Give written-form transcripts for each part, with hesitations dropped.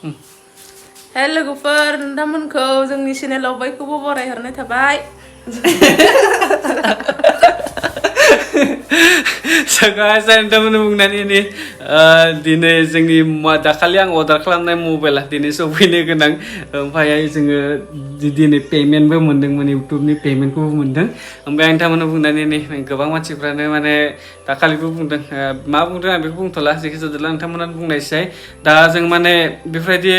Hello लोगोफोर नोंथांमोनखौ जोंनि चेनेलाव बयखौबो बरायहरनाय थाबाय Guys, I'm going to दिनै जोंनि दाखालि आं अर्डार खालामनाय मबाइला दिनै सफैनो गोनां ओमफ्राय जोङो दिनै पेमेन्टबो मोनदोंमोन इउट्युबनि पेमेन्टखौबो मोनदों ओमफ्राय आं थारमाने बुंनानै नै गोबां मानसिफ्रानो माने दाखालिबो बुंदों मा बुंदों आं बेखौ बुंथ'ला जेखि जादोला नोंथांमोना बुंनायसै दा जों माने बेफोरबायदि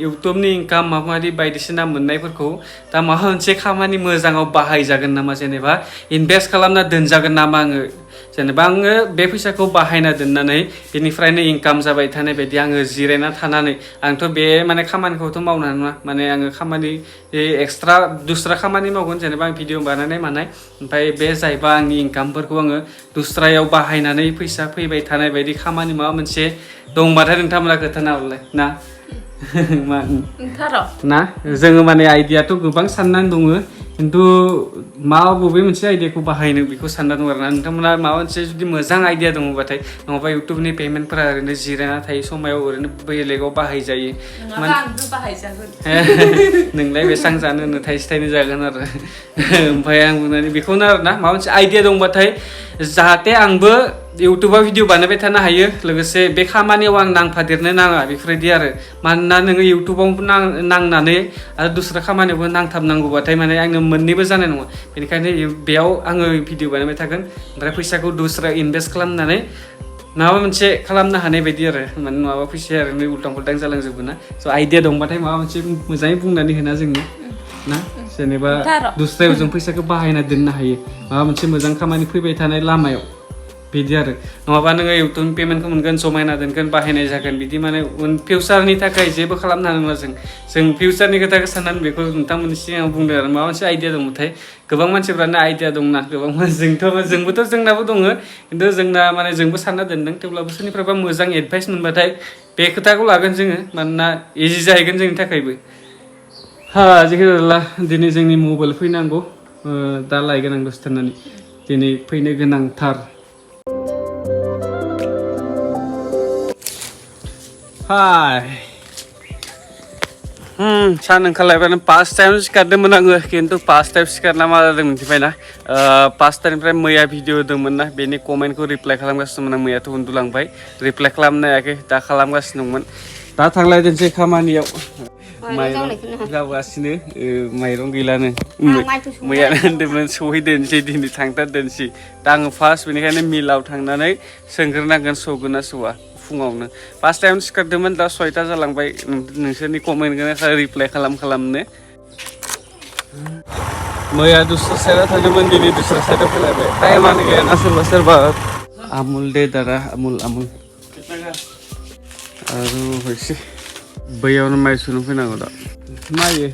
इउट्युबनि इनकाम माबा माबि बायदिसिना मोननायफोरखौ दा माबा मोनसे खामानि मोजाङाव बाहायजागोन नामा जेनेबा इनभेस्ट खालामना दोनजागोन नामा आङो जेनेबा आङो बे फैसाखौ बाहायना दोननानै बेनिफ्रायनो इनकाम जाबाय थानाय बायदि आङो जिरायना थानानै आंथ' बे माने खामानिखौथ' मावनो हानाय नङा माने आङो खामानि एक्सट्रा दुसरा खामानि मावगोन जेनेबा आं भिडिअ बानायनाय मानाय ओमफ्राय बे जाहैबा आंनि इनकामफोरखौ आङो दुसरायाव बाहायनानै फैसा फैबाय थानाय बायदि खामानि माबा मोनसे दंबाथाय नोंथांमोना खोन्थाना हरलाय ना ना जोङो माने आइडियाथ' गोबां साननानै दङ खिन्थु मा बबे मोनसे आइडियाखौ बाहायनो बेखौ सानना दं आरोना नोंथांमोना माबा मोनसे जुदि मोजां आइडिया दङबाथाय नङाबा इउट्युबनि पेमेन्टफोरा ओरैनो जिरायना थायो समायाव ओरैनो बेलेगाव बाहायजायो नोंलाय बेसेबां जानो होनो थाइसे थाइनै जागोन आरो ओमफ्राय आं बुंनानै बेखौनो आरोना माबा मोनसे आइडिया दंबाथाय जाहाथे आंबो इउट्युबाव भिडिअ बानायबाय थानो हायो लोगोसे बे खामानियाव आं नांफादेरनो नाङा बेफोरबायदि आरो मानोना नोङो इउट्युबाव नांनानै आरो दस्रा खामानियावबो नांथाबनांगौबाथाय माने आंनो मोननैबो जानाय नङा बेनिखायनो बेयाव आङो भिडिअ बानायबाय थागोन ओमफ्राय फैसाखौ दस्रा इनभेस्ट खालामनानै माबा मोनसे खालामनो हानाय बायदि आरो माने माबा फैसाया ओरैनो उल्टां फाल्टां जालांजोबो ना स' आइडिया दंबाथाय माबा मोनसे मोजाङै बुंनानै होना जोंनो ना जेनेबा दस्रायाव जों फैसाखौ बाहायना दोननो हायो माबा मोनसे मोजां खामानि फैबाय थानाय लामायाव बिदि आरो नङाबा नोङो इउट्युब पेमेन्टखौ मोनगोन जमायना दोनगोन बाहायनाय जागोन बिदि माने फिउचारनि थाखाय जेबो खालामनो हानाय नङा जों फिउचारनि खोथाखौ साननानै बेखौ नोंथांमोननि सिगाङाव बुंदों आरो माबा मोनसे आइडिया दंबाथाय गोबां मानसिफ्रानो आइडिया दंना गोबां जोंबोथ' जोंनाबो दङ खिन्थु जोंना माने जोंबो सानना दोनदों थेवब्लाबो सोरनिफ्रायबा मोजां एडभाइस मोनबाथाय बे खोथाखौ लागोन जोङो मानोना इजि जाहैगोन जोंनि थाखायबो जेखि जादोला दिनै जोंनि मबाइल फैनांगौ दा लायगोन आं दसे थानानै दिनै फैनो गोनांथार हाय सान ओंखारलायबानो 5 टाइम सिखारदोंमोन आङो खिन्थु 5 टाइम सिखारना मा जादों मिथिबायना 5 टाइमनिफ्राय मैया भिडिअ होदोंमोन ना बेनि कमेन्टखौ रिप्लाइ खालामगासिनो दंमोन आं मैयाथ' उन्दुलांबाय रिप्लाइ खालामनो हायाखै दा खालामगासिनो दंमोन दा थांलायदोंसै खामानियाव माइरं जाबोगासिनो माइरं गैलानो मैयानो होन्दोंमोन सहैदोनसै दिनै थांथारदोनसै दा आङो फार्स्ट बेनिखायनो मिलाव थांनानै सोंग्रोनांगोन सौगोन ना सौआ फुङावनो 5 टाइम सिखारदोंमोन दा 6टा जालांबाय नोंसोरनि कमेन्टखौनो रिप्लाइ खालामनो मैया दस्रा साइडआव थांदोंमोन दिनै दस्रा साइडआव फैलायबाय टाइमानो गैयाना सोरबा आमुल दे दादा आमुल आरो हयसे बैयावनो माइ सुनो फैनांगौ दा मायो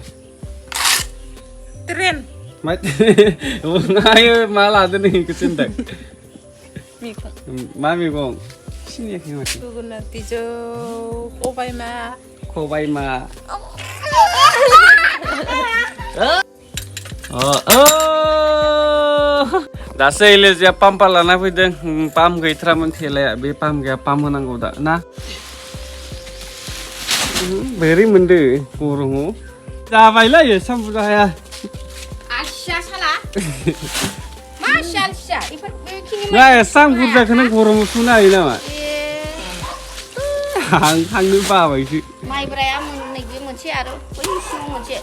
ट्रेन मायो मा लादों नों बेखौ सिन्था मा मैगं सिनायाखै माथो जोगोनार बिजौ खबाइमा दासो इलेजिया पाम्पा लाना फैदों पाम्प गैथारामोन थेलाया बे पाम्प गैया पाम्प होनांगौ दा ना बोरै मोनदो गरमाव जाबायलै सामबु जाया ना एसां बुरजाखौनो गरमाव सुनो हायो नामा आं थांनो बाबायसो माइब्राया मोननै मोनसे आरो बै सिङाव मोनसे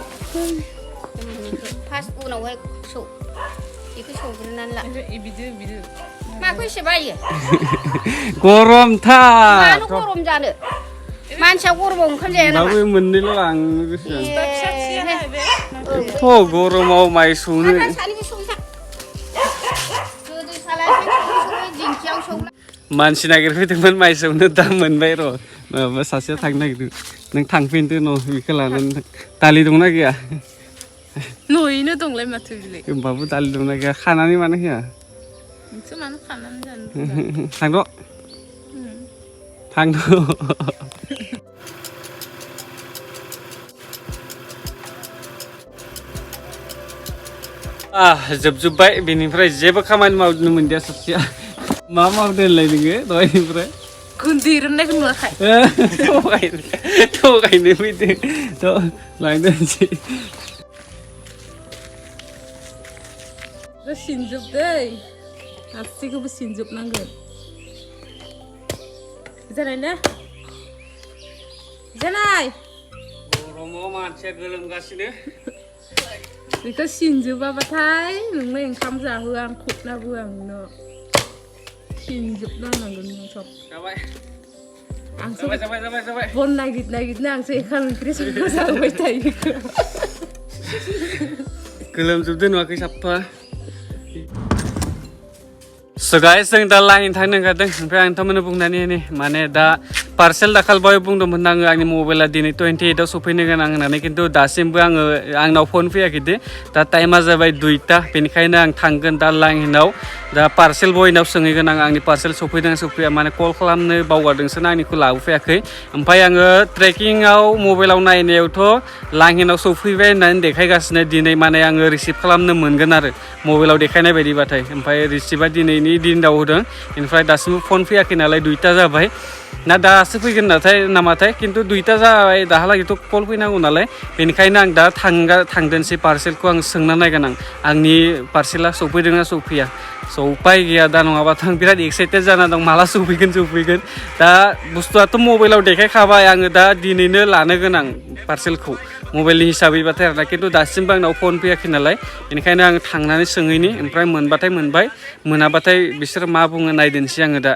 फार्स्ट उनावहाय बेखौ सौग्रोनानै ला बिदि माखौ एसे बायो गरमथार मानो गरम जानो मानसिया गरमाव ओंखाम जाया नामा मोननैल' आं गोसो गरमाव माइ सौनो मानसि नागिरफैदोंमोन माइ सौनो दा मोनबाय र' माबा सासेया थांनो नागिरदों नों थांफिनदो न' बेखौ लानानै दालि दंना गैया न'यैनो दंलाय माथो बिलाय होमबाबो दालि दंना गैया खानानै मानो होआ मानो खानानै जानो थांद' जोबजोब्बाय बेनिफ्राय जेबो खामानि मावनो मोनदिया सासेया मा मावदोंलाय नोङो दहायनिफ्राय गुन्दै रुनायखौ नुवाखै थ' गायनो फैदों थ' लांदोंसै सिनजोबदै गासैखौबो सिनजोबनांगोन जानाय ना जानाय गरमाव मानसिया गोलोमगासिनो बेखौ सिनजोबाबाथाय नोंनो ओंखाम जाहोआ आं खोबनाबो आं नोंनो सिनजोबनांगोन नों सब जाबाय आंसो जाबाय बन नागिरनो आंसो ओंखाम ओंख्रि संना जाबाय थायो गोलोमजोबदों नुवाखै साफा So guys, जों दा लाइन थांनो ओंखारदों ओमफ्राय आं नोंथांमोननो बुंनानै होनि माने दा पार्सेल दाखालिबावै बुंदोंमोन आङो आंनि मबाइला दिनै 28आव सफैनो गोनां होननानै खिन्थु दासिमबो आंनाव फन फैयाखै दे दा टाइमा जाबाय 2टा बेनिखायनो आं थांगोन दा लाइनाव दा पार्सेल बयनाव सोंहैगोन आंनि पार्सेल सफैदों सफैया माने कल खालामनो बावगारदोंसो ना आंनिखौ लाबोफैयाखै ओमफ्राय आङो ट्रेकिंआव मबाइलाव नायनायावथ' लाइनाव सफैबाय होननानै देखायगासिनो दिनै माने आङो रिसिभ खालामनो मोनगोन आरो मबाइलाव देखायनाय बायदिबाथाय ओमफ्राय रिसिभा दिनैनि दिनाव होदों बेनिफ्राय दासिमबो फन फैयाखै नालाय 2टा जाबाय ना दासो फैगोन नामाथाय खिन्थु 2टा जाबाय दाहालागैथ' कल फैनांगौ नालाय बेनिखायनो आं दा थांदोंसै पार्सेलखौ आं सोंना नायगोन आंनि पार्सेला सफैदोंना सफैया स' उपाय गैया दा नङाबाथ' आं बिराद एक्साइटेड जाना दं माला सफैगोन दा बुस्थुआथ' मबाइलाव देखायखाबाय आङो दा दिनैनो लानो गोनां पार्सेलखौ मबाइलनि हिसाबैबाथाय आरोना खिन्थु दासिमबो आंनाव फन फैयाखै नालाय बेनिखायनो आं थांनानै सोंहैनि ओमफ्राय मोनबाथाय मोनबाय मोनाबाथाय बिसोर मा बुङो नायदोंसै आङो दा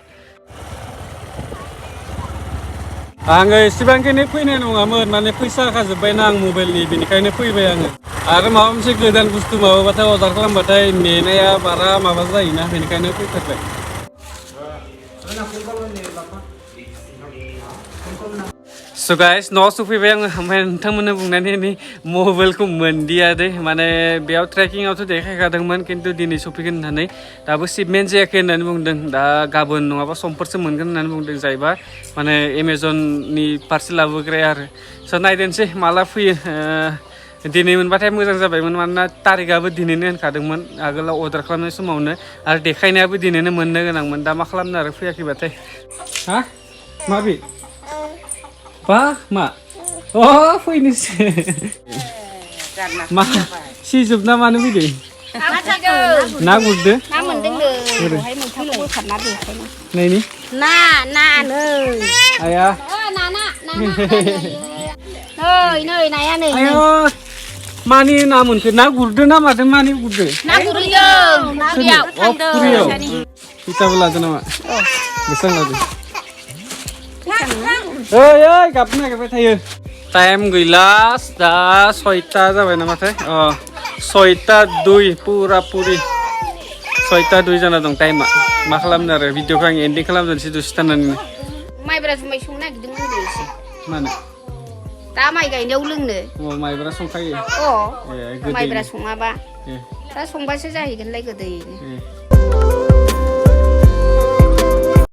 आङो एसेबांखिनि फैनाय नङामोन माने फैसा होखाजोब्बायना आं मबाइलनि बेनिखायनो फैबाय आङो आरो माबा मोनसे गोदान बुस्थु माबाबाथाय अर्डार खालामबाथाय नेनाया बारा माबा जायोना बेनिखायनो फैथारबाय So guys, न'आव सफैबाय आङो ओमफ्राय नोंथांमोननो बुंनानै होनि मबाइलखौ मोनदिया दे माने बेयाव ट्रेकिंआवथ' देखायखादोंमोन खिन्थु दिनै सफैगोन होननानै दाबो शिपमेन्ट जायाखै होननानै बुंदों दा गाबोन नङाबा समफोरसो मोनगोन होननानै बुंदों जायबा माने एमाजननि पार्सेल लाबोग्राया आरो स' नायदोंसै माला फैयो दिनै मोनबाथाय मोजां जाबायमोन मानोना तारिखआबो दिनैनो होनखादोंमोन आगोलाव अर्डार खालामनाय समावनो आरो देखायनायाबो दिनैनो मोननो गोनांमोन दा मा खालामनो आरो फैयाखैबाथाय हा माबि बा मा अ फैनोसै मा सिजोबना मानो फैदों ना गुरदो ना मोनदोंनो बहाय मैथाखौ बोखारना देखायनो नायनि ना नै आया ना नै नाया नै आया मानि ना मोनखो ना गुरदो ना मादो मानि गुरदो ना गुरहैदों फुख्रियाव फुख्रियाव फैसाबो लादो नामा बेसेबां लादो ओइ गाबनो नागिरबाय थायो टाइम गैला दा 6टा जाबाय नामाथाय 6:02 पुरा पुरि 6:02 जाना दं टाइमा मा खालामनो आरो भिडिअखौ आं एन्डिं खालामदोंसै दसे थानानै माइब्रा जुमाय संनो नागिरदोंमोन एसे मानो दा माइ गायनायाव लोंनो माइब्रा संखायो माइब्रा सङाबा दा संबासो जाहैगोनलाय गोदैनो